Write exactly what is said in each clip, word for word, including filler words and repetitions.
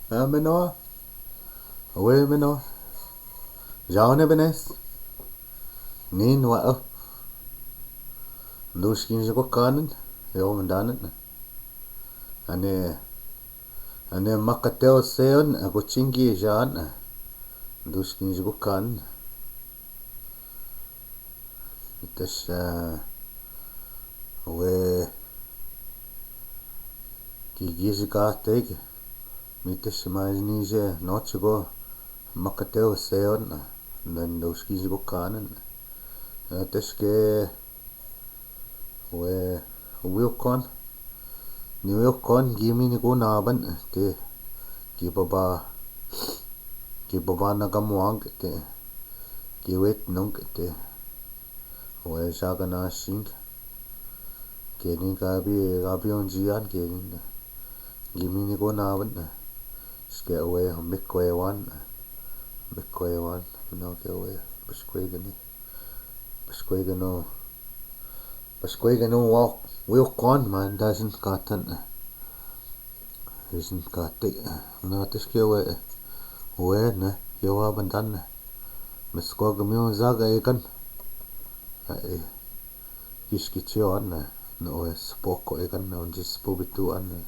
A, meno. Awe, meno. Jaone benes. Nin wa o. Nduškinži ko kanen. Yo, mendanen. Ane, ane makateo seon, ako čingi jan. Nduškinži ko kanen. Mites, a, we, ki gizi kateg, mites mažniže, nočiko, makateo seon, a, nan nduškinži ko kanen. A, teske, we, wiokon. Ni wiokon, gimi ni ko naban, te, ki baba, ki baba na gamuang, te, ki wet nong, te, we, jaga na sing. Keni gabi, gabi onjian, keni. Gimi ni ko naban, ske we, mikwe wan, mikwe wan, no ke we, paskwe gani. Paskwe gano, paskwe gano wa, wiokon, man da sin katan. Sin kate, na teske we, we, ne, yo wa bandan. Meskwa gami o zaga ekan. A, e, kiskichi o an, ne, we, spoko ekan, ne, onji spobitu an, ne,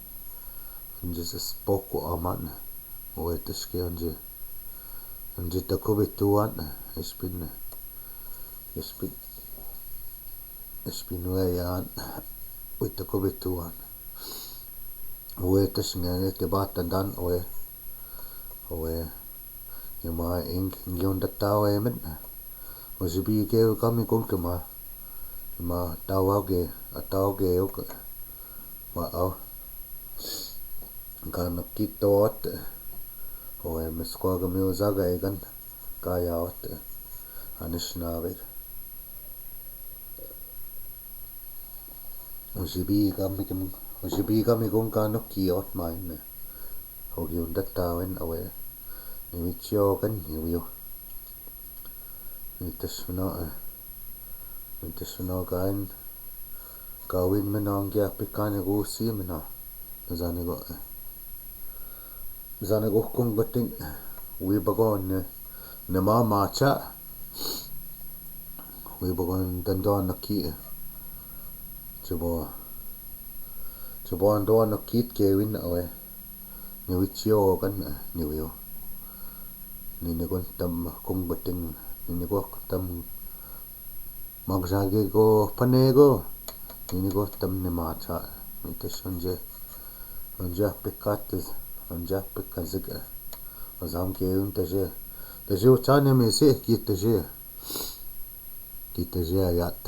onji spoko aman, ne, we, teske onji. Nji takubi tuan, espin, espin, espin weyan, wi takubi tuan. We tas ngene te batandan we, we, ima ing, ngion datawe men. We sibi ke kami kung kema, ima tawage, atawage, ok. Wa aw. Ka nakitot. Oe, meskwa kami o zaga egan. Ka yawat. Anishinaabe. O sibi kami kung, o sibi kami kung ka nakiot main. Ogi undat tawin awe. Niwit siyo kan niwiyo. Nitas mino, eh. Nitas mino kain. Kawin mino ngia pikan gu si mino. Zane go, eh. Zane go kung bating, eh. Wi bago ne, ne mamaca. Wi bago ne dando naki, eh. Cibo. Cibo ando naki kewin awe. Niwit siyo kan, eh, niwiyo. Nini kon tam kung bating, nini ko tam magjagi ko pane ko, nini ko tam ni maca, nita sonje, sonje pikat, sonje pikat zig, eh. Azam ke un taje, taje uca ni misi, ki taje. Ki taje ayat.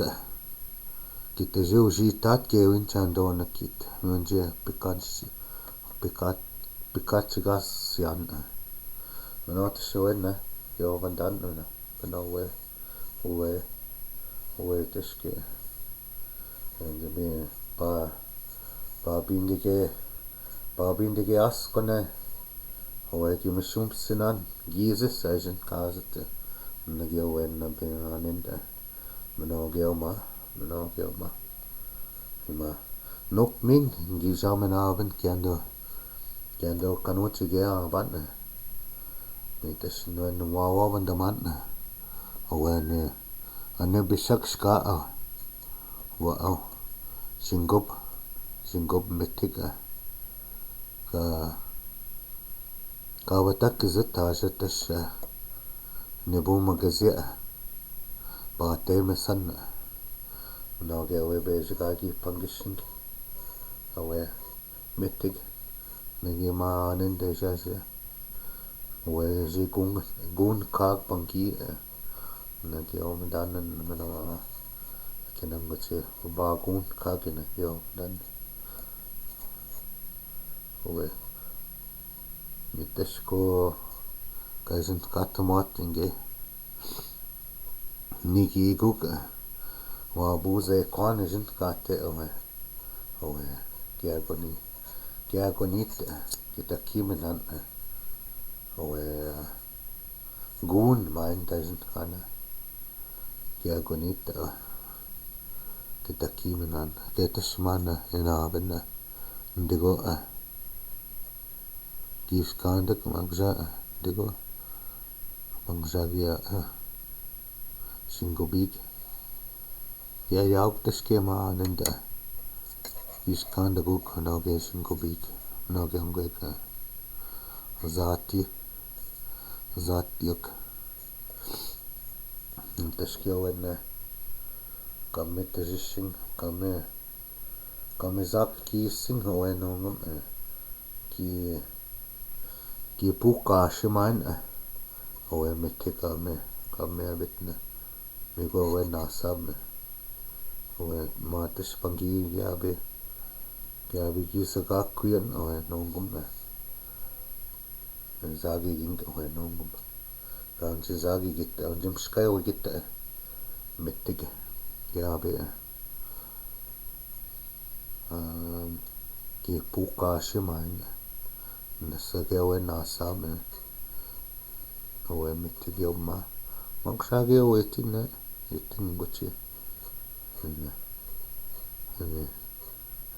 Ki taje usitat kewin cando nakit. Mionje pikat, pikat, pikat sigas sian. Mano taje wen na, yo kandan na. Mano we, we, we taske. Ende mi pa, pa bindike, pa bindike as kone. Oe ki misum sinan, gizis ajen kazete. Nagi oe na binaninde. Mano geo ma, mano geo ma. Ima. Nokmin, giza manaben kendo. Kendo kanu chige aban. Mitas nuen wawa bandaman. Oe ne. Ane bisak ska a. Wa aw. Singgop. Singgop metik a. Ka, ka watak kizit a sa tas a. Nibu magazia a. Bate mesan a. Noge awe be zika ki pangising. Awe. Metik. Nagi manen de sa sa. Awe zi gun, gun kak pangki, eh. Nagi om danen menama. Kinam bace bagun kak nagi om dan. Awe. Mitas ko kazin katamat inge. Niki iguk, eh. Wa buze kwan zin kate awe. Awe. Kia koni. Kia konit, eh, kita kimenan, eh. Awe, eh, gun main tasin kana. Kia konit, eh, kita kimenan. Kita semana, ina bena. Ndigo, eh. Kiskanda ka mangsa, dego. Mangsa kia, eh, singkobik. Kia yauk tas ke ma nenda. Kiskanda kuk no ke singkobik. No ke hongke ka. Zati. Zatiok. Tas ke wena. Kame tasising, kame. Kame zaki sing hawe nongom, eh. Ki, ki puka siman, eh. Hawe mete kame, kame abitna. Migo hawe nasam, eh. Hawe matas panggi ki abi. Ki abi ki saka kuyan, hawe nongom, eh. Zagi ging hawe nongom. Kaunji zagi gita, unji mskai hawe gita, eh. Mete ki, ki abi, eh. Ki puka siman. Nasa ke hawe nasam, eh. Hawe mete ki oma. Mangsa ke hawe tin, eh. Tin gochi. Ane. Ane.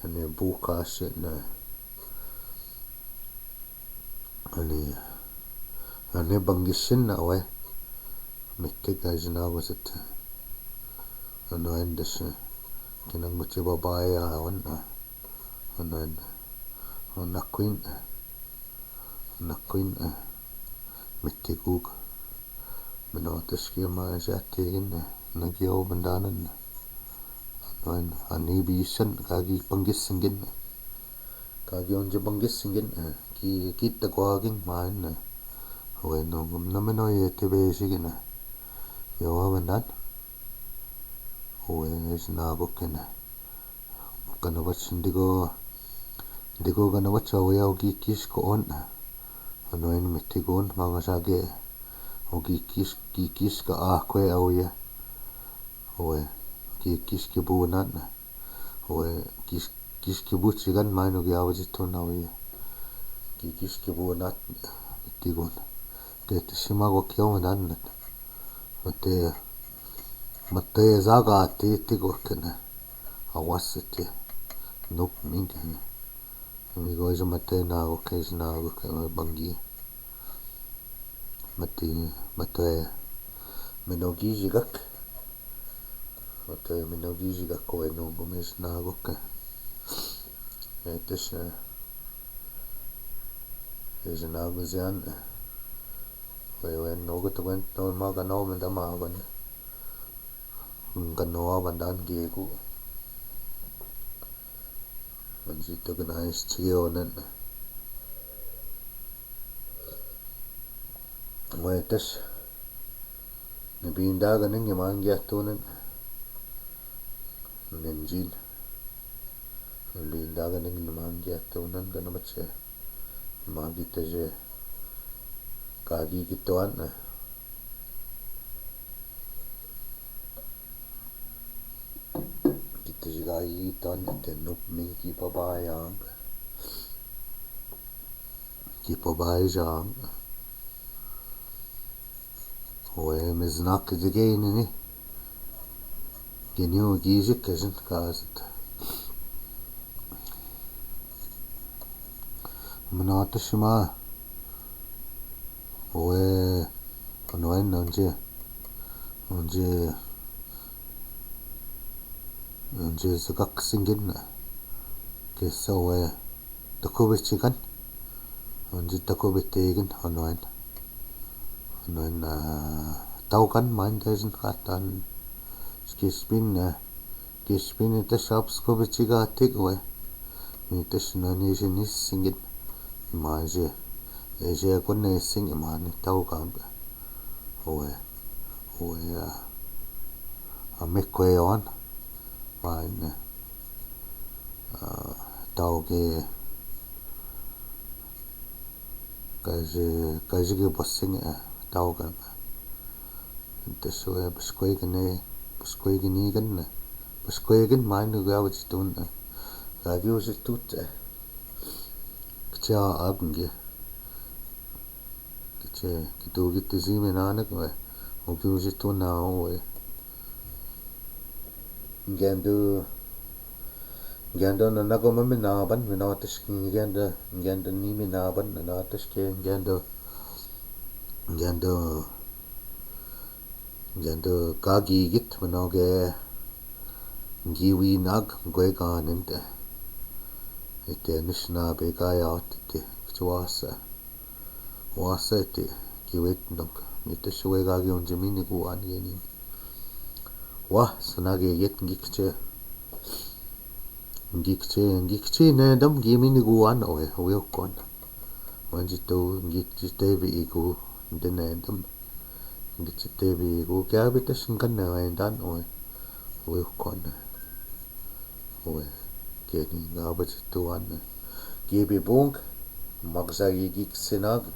Ane puka sina. Ane. Ane banggisin na hawe. Mete ka sina hawe sete. Ano ende si. Kinang gochi babae awan. Ano ende. Ano queen. Ano queen. Mete kuk. Mino tas ke ma siya tigin, eh, na kiyaw bandanan. Ano, ani bisan, kagi panggisingin. Kagi onji panggisingin, eh, ki, kita kwa ging main, eh. Hawe nongom na mino ye te besigin, eh. Yawa bandan. Hawe sinago kena. Kanabac dego, dego kanabac hawe haw gigis ko on. Ano en mete ko on, mangasa ke. Haw gigis, gigis ka akwe haw ya. Hawe, gigis ke bunan. Hawe, gis, gis ke bucikan main o gi haw jitun haw ya. Gigis ke bunan, mete ko on. Ke te sima ko kiyaw madan. Mete, mete zaga te, te ko kena. Awas te. Nop ming kena. Migo ija mete na ko ke, na ko ke banggi. Mete, mete. Minogi jigak. Mete minogi jigak ko eno ko mes na ko ke. Etes, eh, ejanago ziyan, eh. Wewen nogo tokwen to ma kano menda ma kano. Kano a bandan gegu. Mansi tokwen a istiyonen. Wetes. Nabinda kaning imanggi atunen. Nenjin. Nabinda kaning imanggi atunen kana mace. Imanggi taje. Kagi kituan. Kitaje kagi kituan tenop ming ki pabayang. Ki pabayang. Owe, meznak degay nini. Giniw gijik kajin kasat. Mınatı şima. Owe, anoen nonje. Nonje. Nonje sakak singin. Kesa owe. Takobe chikan. Onji takobe tegin, onoen. Onoen, ah, taukan main tejin katan. Kispin, ah, kispin ita shop skobe chiga tik we. Ita sinani sinis singit. Imaje. Eje kone sing imani taukan. Owe. Owe, ah. Amekwe on. Main, ah. Ah, tauke, kaji, kaji ke basing, ah, tauke. Teswe, paskwe kene, paskwe kene kan, paskwe kan main ke awa chitun, ah. Kaji awa chitut, ah. Kcha abnge. Kcha, kitu kiti si menanek, ah. Oke awa chitun na, ah. Ngendu, Ngando nanako maminaban, minotashki ngando, ngando ni minaban, minotashki ngando, ngando, ngando kagigit, minoge, ngiwinag, ngwe kaninte. Ite nishna be kayat, ite, kachwasa. Wasa ite, kiwit nok, mita shwe gagi onjimini kuan geni. Wa, sana ge yet ngikche. Ngikche, ngikche ne dam gimini kuan oe, oe okon. Wanji to ngikche tebi iku, de ne dam. Ngikche tebi iku, kya bita shingkan ne oe dan oe. Oe okon. Oe, geni nga bita tuan. Gibi bung, magsa gigi sinag.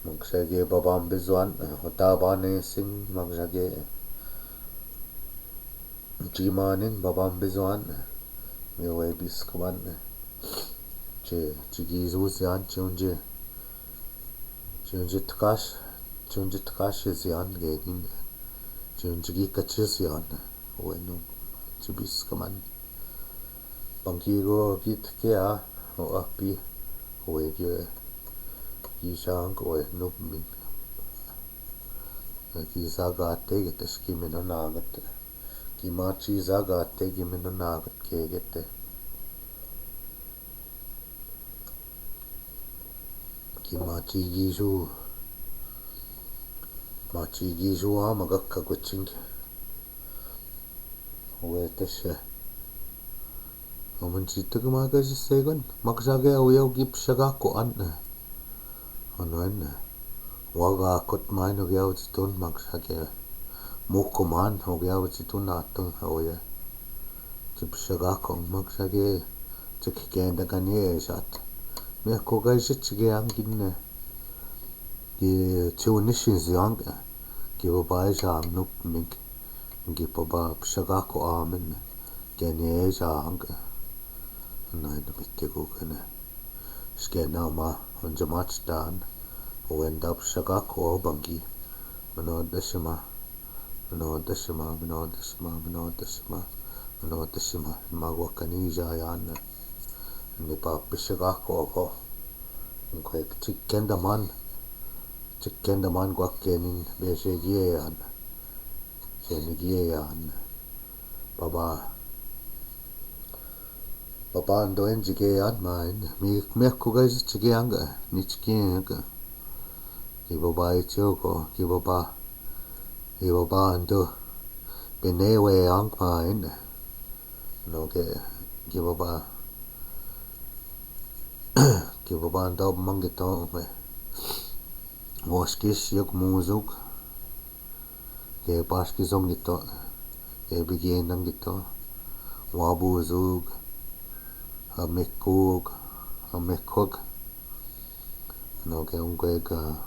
Magsage babam bizuan, eh, hota bane sing magsage. Jimanin babam bizuan, eh, miwe biskman, eh. Che, chigi zu zian, chunje. Chunje tkash, chunje tkash zian genin. Chunje gi kachi zian, eh. Wenung, chibiskman. Pangki go git kea, o api, we ge, ki sang we nupmin. Ki zagate gete ski mino nagat. Ki machi zagate ki mino nagat ke gete. Ki machi gizu. Machi gizu a magak kaguching. We teshe. Omen chituk maga jisegon. Magsage awiyau gip shagako an. Ano en. Waga kot main ogiau chitun magsage. Mukuman ogiau chitun atun awiya. Gip shagako magsage. Chik kenda kani esat. Mia koga jit chige angin ne. Ki chiwnishin ziang. Ki baba jam nup mik. Ki baba pshagako amen. Keni jang. Nai na mitiku kene. Skena ma onjamachtan. Wenda pshagako bangi. Mano dashima. Mano dashima, mano dashima, mano dashima, mano dashima. Magwa kani jayan. Ni pa pishagako ho. Ngwe chicken daman. Chicken daman gwa kenin. Beshe giyan. Seni giyan. Baba. Baba ando en jigeyan main. Mi, mi kuga jigeyan ga. Ni jigeyan ga. Ki baba ichoko, ki baba. Ki baba ando. Bene we ang main. No ke, ki baba. Ki baba ando mangito me. Waskis yok muzuk. Ke paski zong gito. Ke bigyan ng gito. Wabuzug. Hamekog. Hamekog. No ke ungkwe ka.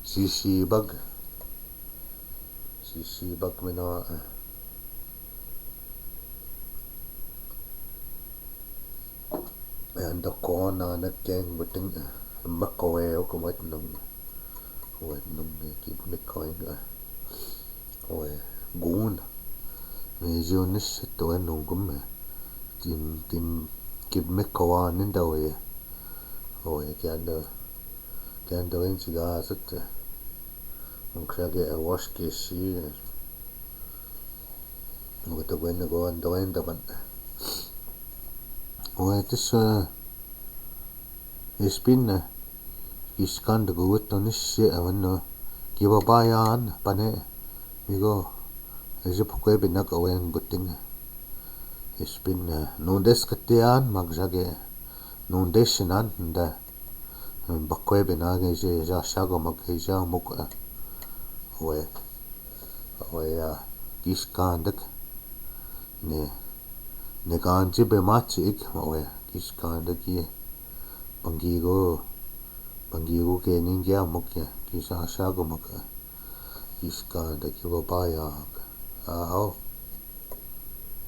Sisibag. Sisibag mino. Ando kona na keng buting. Makawe o kumat nung. Wet nung ki mikoing a. We gun. Me jiunis to we nung kum me. Kim, kim, kim mikowa ninda we. We kianda, kianda wen siga sat. Mung krage a wash ke si. Mung to wen go ando wen daban. We tis, uh, ispin, uh, Kiskan de guwit to ni si awan no. Ki baba yan pane. Migo. Isi pukwe binak awen guting. Ispin, eh, nundes ketian magsage. Nundes sinan nda. Bakwe binak isi ja sago mag isi muk, eh. We. We ya. Kiskan dek. Ne, ne kanji be machi ik ma we, kiskan de ki, pangigo, pangigo ke ningia mok ya, kisa sago mok, kiskan de ki baba ya, aho,